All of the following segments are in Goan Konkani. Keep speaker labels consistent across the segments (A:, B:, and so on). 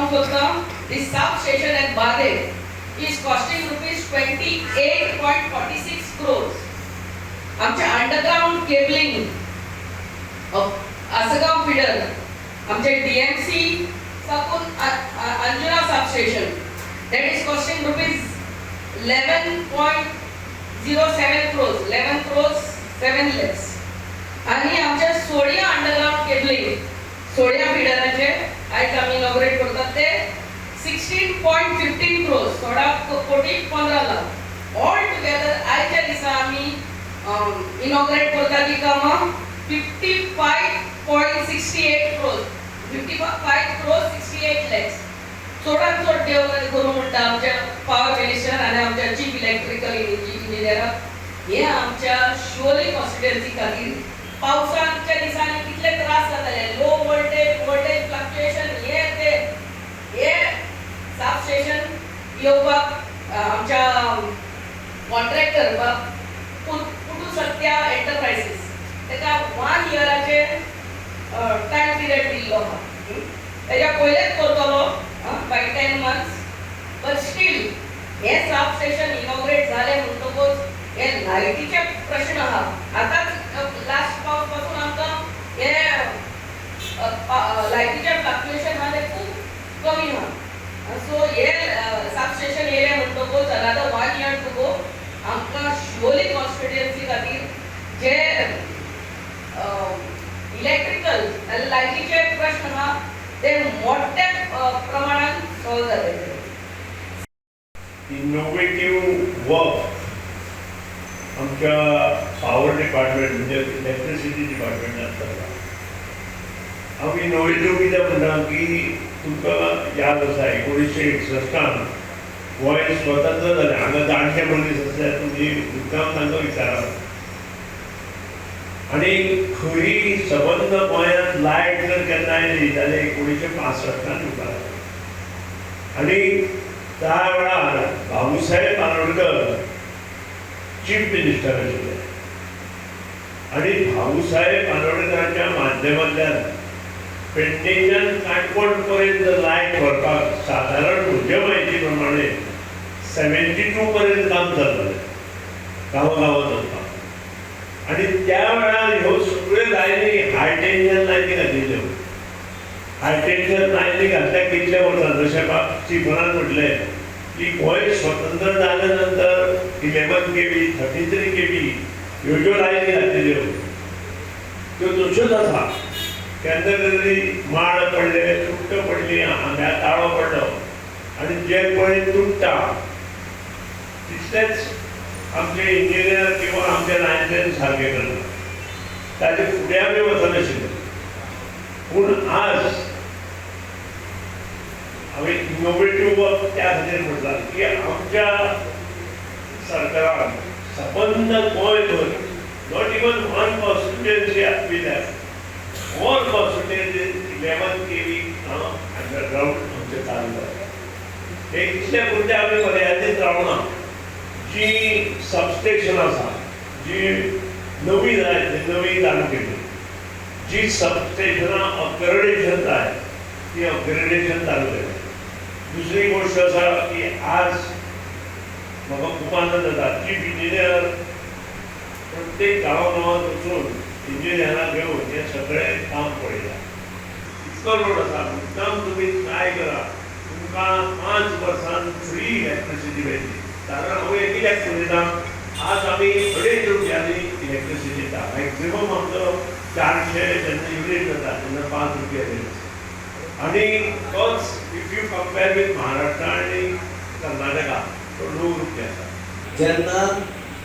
A: अनाउन्स करता, the sub station at Bade is costing ₹28.46 crores. आमचे अंडरग्राउंड केबलिंग आसगांव फिडर, आमचे डीएमसी साकून Anjuna sub station, that is costing ₹11.07 crores, 11 crores 7 lakhs. आणि आमच्या सोडिया अंडरग्राउंड केबलिंग, सोडिया फिडराचे आयज आमी इनॉग्रेट करतात, ते 16.15 क्रोर्स, 16 कोटी 15 लाख. ऑल टुगेदर आयच्या दिसा आमी इनॉग्रेट करता ती कामां 55.68 crores, 55 crores 68 lakhs. चडान चड देव करूं म्हणटा आमच्या पावर मिनिस्टर आनी आमच्या चीफ इलेक्ट्रिकल इंजिनियराक. हे आमच्या शिवोली कॉन्स्टिट्युएन्सी खातीर पावसाच्या दिसांनी कितले त्रास जाताले, लो वोल्टेज, वोल्टेज फ्लक्च्युएशन, हे ते, हे सब स्टेशन येवपाक आमच्या कॉन्ट्रॅक्टर पुटू सत्या एंटरप्रायसीस तेका वन इयराचे टायम पिरियड दिल्लो आहा. तेज्या पयलेच करतलो बाय 10 मंथ्स, बट स्टील हे सब स्टेशन इनॉग्रेट जालें म्हणटकूच हे लायटीचे प्रश्न आहा. आतांच लास्ट पावस पासून आमकां हे लायटीचे फ्लक्च्युएशन आहा ते खूब कमी आहा. सो हे सब स्टेशन येयलें म्हणटकूच another one year to go, आमकां शिवोली कॉन्स्टिट्युएन्सी खातीर जे इलेक्ट्रिकल लायटीचे प्रश्न आहा ते मोठ्या प्रमाणात सॉल्व जाले.
B: इनोव्हेटिव्ह वर्क आमच्या पावर डिपार्टमेंट म्हणजे इलेक्ट्रिसिटी डिपार्टमेंटात चल्ला. हांव इनोव्हेटिव्ह कित्याक म्हणटा की तुमकां याद आसा, 1961टान गोंय स्वतंत्र जालें. हांगा जाणटे मनीस आसल्यार तुमी मुद्दाम तांकां विचारात. आनी खरी सबंद गोंयांत लायट जर केन्ना आयली जाल्यार 1965टान येवपाक लागली आनी त्या वेळार बाबूसाहेब बांदोडकर चीफ मिनिस्टर आशिल्ले आनी भाऊसाहेब बांदोडकराच्या माध्यमांतल्यान पेडणेच्यान काणकोण पर्यंत लायट व्हरपाक सादारण म्हजे म्हायती प्रमाणे 72 पर्यंत काम चल्लें, गांवा गांवांत वचपाक. आनी त्या वेळार ह्यो सगळ्यो लायनी हाय टेन्शन लायनी घातिल्ल्यो. हाय टेन्शन लायनी घातल्या कितल्या वर्सां, जशें स्टिफनान म्हटलें की गोंय स्वतंत्र जाल्या नंतर 11 kV, 33 kV ह्यो ज्यो लायनी घातलेल्यो त्यो तश्योच आसा. केन्ना तरी माड पडले, चुट्ट पडली, आंब्या ताळो पडलो आनी जे पळय तुट्टा तितलेच आमचे इंजिनियर किंवा आमचे लायनमॅन सारके करता. ताजे फुडें आमी वचनाशिल्ले. पूण आज हांवें इनोवेटीव वर्क त्या खातीर म्हटलां की आमच्या सरकारान सबंद गोंयभर, not even one constituency be left, all constituency 11 kV underground आमचें चालू जाता. हे इतले पुरते आमी मर्यादीत रावना. जी सबस्टेशन आसा, जी नवी जाय ती नवी चालू केली, जी सबस्टेशनां अपग्रेडेशन जाय ती अपग्रेडेशन चालू केलें. दुसरी गोश्ट आसा की आज म्हाका खूब आनंद जाता, चीफ इंजिनियर प्रत्येक गांवा गांवांत वचून इंजिनियरां घेवन हें सगळें काम पळयता. इतलो लोड आसा. मुद्दाम तुमी ट्राय करा, तुमकां 5 वर्सां फ्री इलेक्ट्रिसिटी मेळटली. कारण हांव हें कित्याक उलयतां, आज आमी 2.5 रुपयांनी इलेक्ट्रिसिटी दिता. मॅक्झिमम आमचो 400 जेन्ना युनीट जाता तेन्ना 5 रुपया रेट आसा आनी तोच if you compare with Maharashtra आनी कर्नाटका, तो 9 रुपया आसा.
C: जेन्ना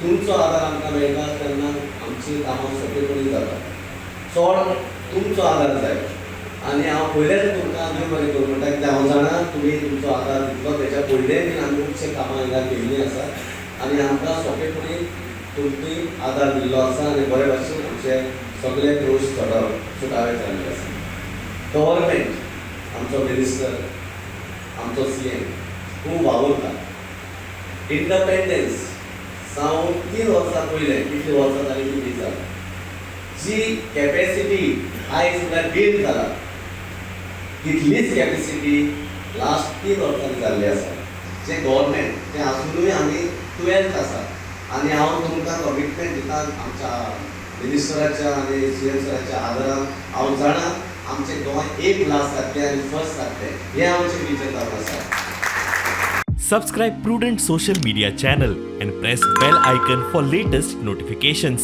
C: तुमचो आदार आमकां मेळटा तेन्ना आमची कामां सोंपेपणी जाता. चड तुमचो आदार जाय आनी हांव पयलेच तुमकां देव बरें करूं म्हणटा, कित्याक हांव जाणा तुमी तुमचो आदार दितलो. तेच्या पयलें बीन आमी खुबशे कामां हांगा केल्लीं आसा आनी आमकां सोंपेपणी तुमी आदार दिल्लो आसा आनी बरे भाशेन आमचे सगळे दोश सुटावे जाल्ले आसा. गव्हर्मेंट, आमचो मिनिस्टर, आमचो सीएम खूब वावुरता. इंडिपेंडन्स सावन 3 वर्सां पयलें कितलीं वर्सां जालीं ती जाली, जी कॅपॅसिटी आयज म्हळ्यार गेन जाला, तितलीच कॅपॅसिटी लास्ट 3 वर्सांनी जाल्ली आसा. जे गव्हर्मेंट तें आजुनूय आमी 12th आसा आनी हांव तुमकां कमिटमेंट दिता, आमच्या मिनिस्टराच्या आनी सीएम सराच्या आदारान हांव जाणा आमचें गोंय एक क्लास जातलें आनी फर्स्ट जातलें, हें आमचें विजन जावन आसा.
D: Subscribe Prudent Social Media channel and press bell icon for latest notifications.